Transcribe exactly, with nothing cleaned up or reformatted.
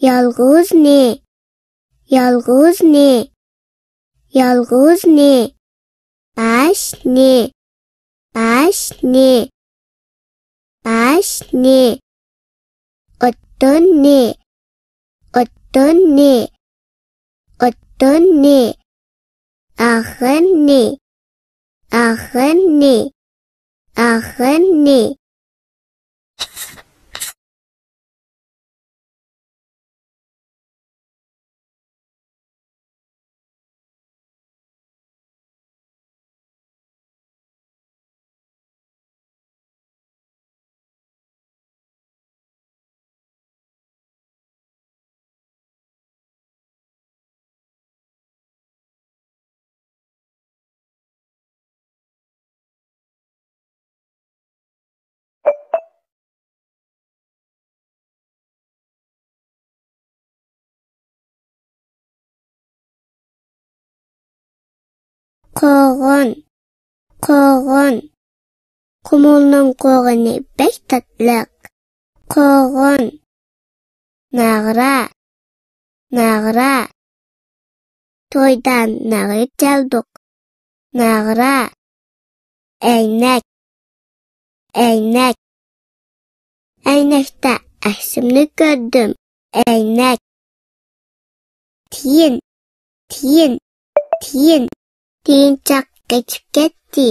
يالغۇزنى، يالغۇزنى، يالغۇزنى. باشنى، باشنى، باشنى. ئوتتۇننى، ئوتتۇننى، ئوتتۇننى. ئاخىرنى، ئاخىرنى، ئاخىرنى. قوغۇن، قوغۇن. قۇمۇلنىڭ قوغۇنى بەك تاتلىق. قوغۇن. ناغرا، ناغرا. تويدا ناغرا چالدۇق. ناغرا. ئەينەك، ئەينەك. ئەينەكتە ئەكسىمنى كۆردۈم. ئەينەك. تىيىن، تىيىن، تىيىن. تىيىنچاق قېچىپ كەتتى.